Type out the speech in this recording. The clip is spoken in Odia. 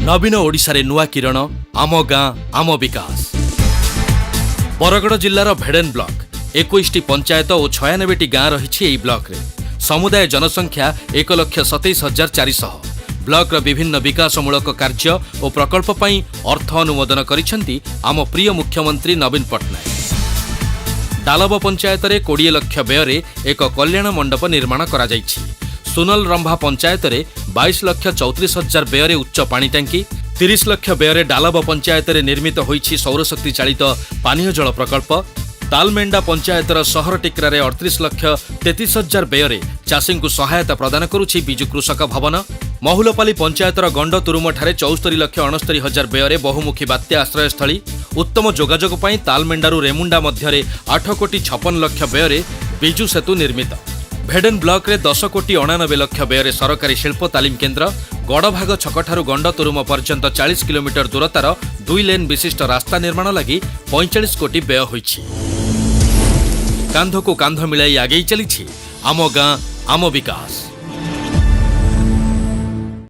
ନବୀନ ଓଡ଼ିଶାରେ ନୂଆ କିରଣ, ଆମ ଗାଁ ଆମ ବିକାଶ। ବରଗଡ଼ ଜିଲ୍ଲାର ଭେଡେନ ବ୍ଲକ। 21ଟି ପଞ୍ଚାୟତ ଓ 96ଟି ଗାଁ ରହିଛି ଏହି ବ୍ଲକରେ। ସମୁଦାୟ ଜନସଂଖ୍ୟା 1,27,400। ବ୍ଲକର ବିଭିନ୍ନ ବିକାଶମୂଳକ କାର୍ଯ୍ୟ ଓ ପ୍ରକଳ୍ପ ପାଇଁ ଅର୍ଥ ଅନୁମୋଦନ କରିଛନ୍ତି ଆମ ପ୍ରିୟ ମୁଖ୍ୟମନ୍ତ୍ରୀ ନବୀନ ପଟ୍ଟନାୟକ। ଡାଲବ ପଞ୍ଚାୟତରେ 20 ଲକ୍ଷ ବ୍ୟୟରେ ଏକ କଲ୍ୟାଣ ମଣ୍ଡପ ନିର୍ମାଣ କରାଯାଇଛି। ସୁନଲ ରମ୍ଭା ପଞ୍ଚାୟତରେ 22 ଲକ୍ଷ 34 ହଜାର ବ୍ୟୟରେ ଉଚ୍ଚ ପାଣି ଟାଙ୍କି, 30 ଲକ୍ଷ ବ୍ୟୟରେ ଡାଲବ ପଞ୍ଚାୟତରେ ନିର୍ମିତ ହୋଇଛି ସୌରଶକ୍ତି ଚାଳିତ ପାନୀୟ ଜଳ ପ୍ରକଳ୍ପ। ତାଲମେଣ୍ଡା ପଞ୍ଚାୟତର ସହର ଟିକ୍ରାରେ 38 ଲକ୍ଷ 33 ହଜାର ବ୍ୟୟରେ ଚାଷୀଙ୍କୁ ସହାୟତା ପ୍ରଦାନ କରୁଛି ବିଜୁ କୃଷକ ଭବନ। ମହୁଲପାଲି ପଞ୍ଚାୟତର ଗଣ୍ଡତୁରୁମଠାରେ 74 ଲକ୍ଷ 69 ହଜାର ବ୍ୟୟରେ ବହୁମୁଖୀ ବାତ୍ୟା ଆଶ୍ରୟସ୍ଥଳୀ। ଉତ୍ତମ ଯୋଗାଯୋଗ ପାଇଁ ତାଲମେଣ୍ଡାରୁ ରେମୁଣ୍ଡା ମଧ୍ୟରେ 8 କୋଟି 56 ଲକ୍ଷ ବ୍ୟୟରେ ବିଜୁ ସେତୁ ନିର୍ମିତ। ଭେଡେନ ବ୍ଲକରେ 10 କୋଟି 89 ଲକ୍ଷ ବ୍ୟୟରେ ସରକାରୀ ଶିଳ୍ପ ତାଲିମ କେନ୍ଦ୍ର। ଗଡ଼ଭାଗ ଛକଠାରୁ ଗଣ୍ଡତୁରୁମ ପର୍ଯ୍ୟନ୍ତ 40 କିଲୋମିଟର ଦୂରତାର ଦୁଇ ଲେନ୍ ବିଶିଷ୍ଟ ରାସ୍ତା ନିର୍ମାଣ ଲାଗି 45 କୋଟି ବ୍ୟୟ ହୋଇଛି। କାନ୍ଧକୁ କାନ୍ଧ ମିଳାଇ ଆଗେଇ ଚାଲିଛି ଆମ ଗାଁ ଆମ ବିକାଶ।